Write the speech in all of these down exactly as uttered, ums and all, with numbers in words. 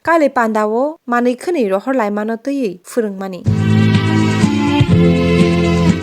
Kailai panda o manwi khwnwi rohor laimano twiwi phwrwngmani.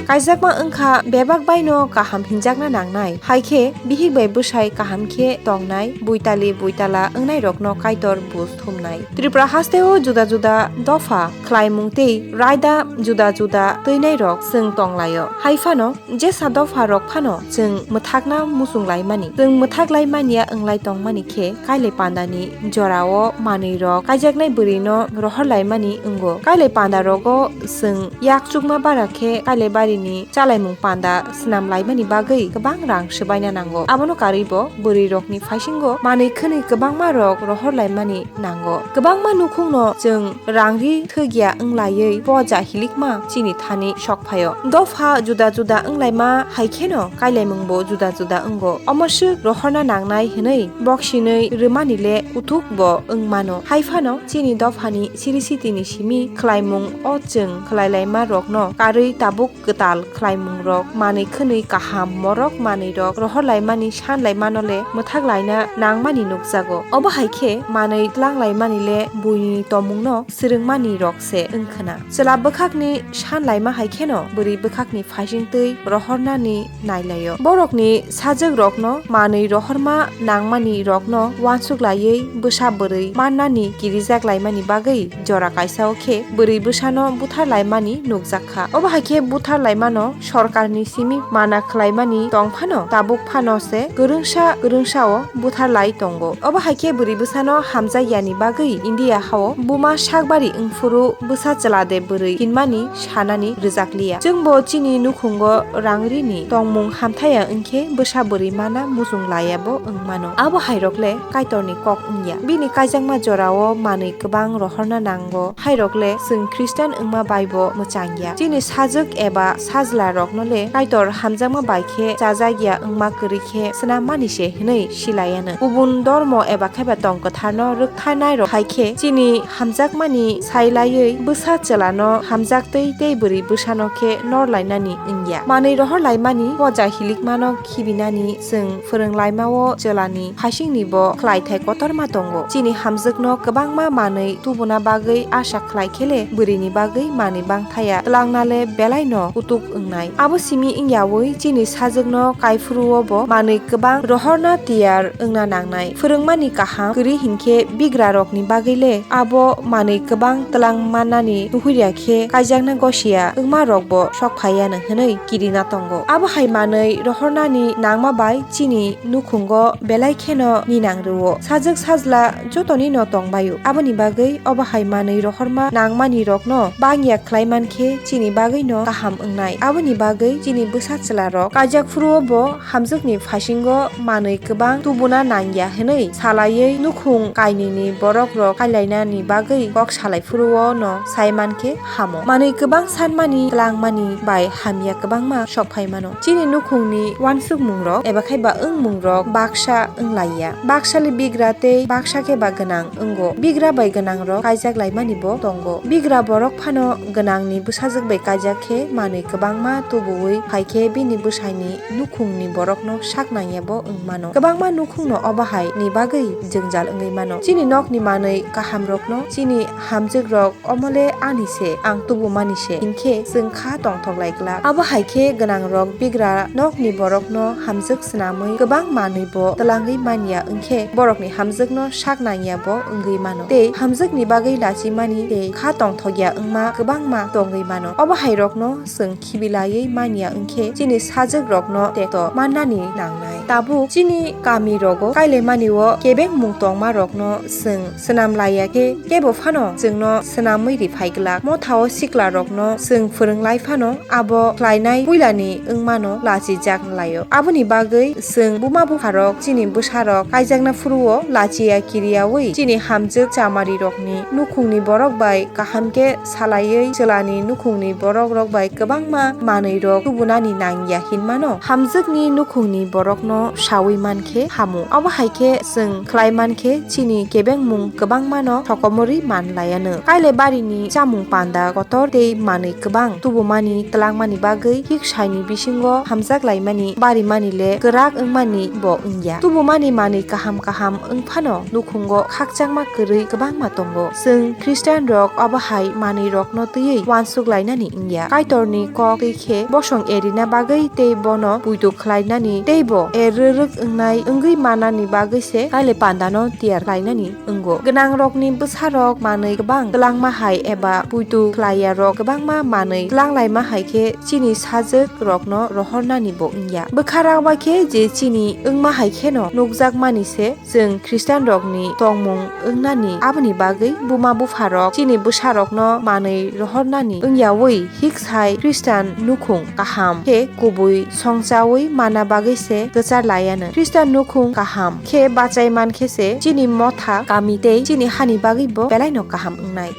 Kaijakma wngkha bebak baino kaham hinjakna nangnai, hai khe bihik bai bwsai kaham khe tongnai, buitali buitala wngnairokno Kaitor buj thumnai. Tripura hasteo juda juda dopha khlaimung tei raida juda juda twinairok chwng tonglaio. Hai phano jesa dopharok phano chwng mwthakna muchunglaimani. Chwng mwthaklaimaniya wnglai tongmani khe Kailai pandani jorao manwirok kaijaknai bwrwino rohorlaimani wngo. Kailai pandarogo chwng yak chukma bara khe Kailai barini chalaimung panda swnamlaimani bagwi kwbang rang swbaina nango. Abono karwibo bwrwirokni phaisingo manwi khwnwi kwbangmarok rohorlaimani nango. Kwbangma nukhungno chwng rang ri thwgya wnglaiwi poja hilikma chini thani sok phaio. Dopha juda juda wnglaima hai kheno kailaimungbo juda juda wngo. Omo swk rohorna nangnai hwnwi boksinwi rwmani le kuthuk bo wngmano. Hai phano chini dophani siri sitini simi khlaimung o chwng khlailaima rokno karwi tabuk kwtal khlaimungrok manwi khwnwi kaham morok manwirok rohorlaimani sanlaimano le mwthaklaina nangmani nukjago. Obo hai khe manwi tlanglaimani le buini tomungno swrwngmani rok se wngkhwna. Chwla bwkhakni sanlaima hai kheno bwrwi bwkhakni phaisingtwi rohornani nailaio. Borokni sajwkrokno manwi rohorma nangmani rokno uansuk laiwi bwsa bwrwi mannani kirijak laimani bagwi jora kaisa o khe bwrwi bwsano buthar laimani nukjak kha. Obo hai khe buthar laimano sorkarni simi mana khlaimani tong phano tabuk phano se kwrwngsa kwrwngsa o buthar lai tongo. Obo hai khe bwrwi bwsano hamjak yani bagwi India hao buma sakbari wngphuru bwsa chwla de bwrwi hinmani sanani rwjakliya. Chwngbo chini nukhungo rang rini tongmung hamthaya wngkhe bwsa bwrwi mana muchung laya bo wngmano. Abo hairok le Kaitorni kok wngya. Bini kaijakma jorao manwi kwbang rohorna nango. Hairok le chwng Christian wngma bai bo mwchangya. Chini sajwk eba sajla rokno le Kaitor hamjakma bai khe chajakya wngma kwrwi khe swnammani se hwnwi silayano. Kubun dormo eba kheba tong kwtharno rwktharnai rok hai khe chini hamjakmani sailaiwi bwsa chwlano hamjaktwi tei bwrwi bwsano khe norlainani wngya. Manwi rohorlaimani poja hilikmano khibinani chwng phwrwnglaimao chwlani phaisingni bo khlaithai kotorma tongo. Chini hamjwkno kwbangma manwi tubuna bagwi asa khlai khele bwrwini bagwi manwi bangthaya twlangna le belaino kutuk wngnai. Abo simi wngyaui chini sajwkno kaiphuruo bo manwi kwbang rohorna tiyar wngna nangnai. Phwrwngmani kaham kwrwi hinkhe bigrarokni bagwi le abo manwi kwbang twlang mannani nuhurya khe kaijakna gosia wngmarokbo sok phaiya hwnwi kirina tongo. Abo hai manwi rohornani nangma bai chini nukhungo belai kheno ninang rwo. Sajwk sajla jotoni no tongbaio. Aboni bagwi obo hai manwi rohorma nangmani rokno bangya khlai mankhe chini bagwi no kaham wngnai. Aboni bagwi chini bwsa chwla rok kaijak phuru bo hamjwkni phasingo manwi kwbang tubuna nangya hwnwi salaiwi nukhung kainwini borok rok kailainani bagwi kok salai phuru no sai mankhe hamo. Manwi kwbang sanmani, tlangmani bai hamya kwbangma sok phai mano. Chini nukhungni uansukmungrok eba khai ba wngmungrok baksa wnglaiya. Baksali bigra tei baksa khe ba gwnang wngo. Bigra bai gwnangrok kaijak laimani bo tongo. Bigra borok phano gwnangni bwsajwk bai kaijak khe manwi kwbangma tubuwi phai khe bini bwsaini nukhungni borokno sak nangya bo wng mano. Kwbangma nukhungno obo hai ni bagwi jwngjal wngwi mano. Chini nokni manwi kahamrokno chini hamjwkrok omo le ani se, ang tubumani se, hinkhe chwng kha tongthok lai glak. Abo hai khe gwnangrok bigra nokni borokno hamjwk swnamwi kwbang manwi bo twlangwi manya wngkhe borokni hamjwkno sak nangya bo wngwi mano. Tei hamjwkni bagwi lachimani tei kha tongthokya wngma kwbangma tongwi mano. Obo hairokno chwng khibilaiwi manya wngkhe chini sajwkrokno tekto mannani nangnai. Tabuk chini kamirogo kailaimani o kebengmung tongmarokno chwng swnam laiya khe kebo phano chwngno swnamwi ri phai glak. Mothao siklarokno chwng phwrwnglai phano abo khlainai puilani wngmano lachijak laio. Aboni bagwi chwng buma bupharok chini bwsarok kaijakna phuruo lachiya kiriyaui chini hamjwk chamarirokni nukhungni borok bai kaham khe salaiwi chwlani nukhungni borokrok bai kwbang ma manwi rok tubunani nangya hinmano, hamjwkni nukhungni borokno sawi mankhe hamu. Obo hai khe chwng khlai mankhe chini kebengmung kwbangmano sokomorwi man laianw. Kaile barini chamung panda kotor tei manwi kwbang tubumani twlangmani bagwi hiksaini bisingo hamjak laimani barimani le kwrak wngmani bo wngya. Tubumani manwi kaham kaham wngphano nukhungo khakchangma kwrwi kwbangma tongo. Chwng Khristian rok obo hai manwi rokno twiwi uansuk lainani wngya. Kaitorni kok twi khe bosong erina bagwi tei bono puitu khlainani tei bo er rwrwk wngnai wngwi manani bagwi se kaile pandano tiyar khlainani wngo. Gwnangrokni bwsarok manwi kwbang twlangma hai eba puitu khlaiyarok kwbangma manwi twlang laima hai khe chini sajwk rokno rohornani bo wngya. Bwkha ragba khe je chini wngma hai kheno nukjakmani se chwng Khristian rokni tongmung wngnani. Aboni bagwi buma bupha rok chini bwsa rokno manwi rohornani wngyawi hiksai Khristian nukhung kaham khe kubui songchawi mana bagwi se kwchar laianw. Khristian nukhung kaham khe bachai man khe se chini motha kami tei chini hani bagwi bo belaino kaham wngnai.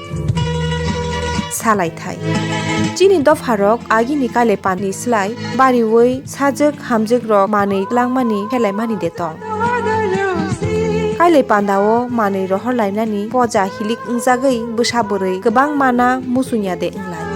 Salai thai. Chini dopharok agini kaile pandni slai bariwi sajwk hamjwkrok manwi twlangmani khelaimani de tong. Kaile pandao manwi rohor lainani poja hilik wngjagwi bwsa bwrwi kwbang mana muchungya de wnglai.